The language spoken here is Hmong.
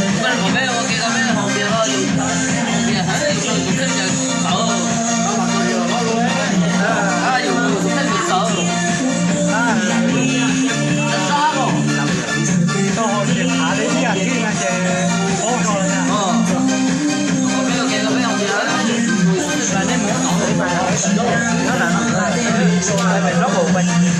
Koj peb ua ke koj peb haus tias los yus, tias yus tus kheej yus txawv, yus tus kheej yus txawv, sab sab los. Koj haus ces thav li ib as thiv no ces paub zog na. Koj peb ua ke koj peb haus tias yus tus kheej yus txawv, nyob lam no, peb ua ke koj peb haus tias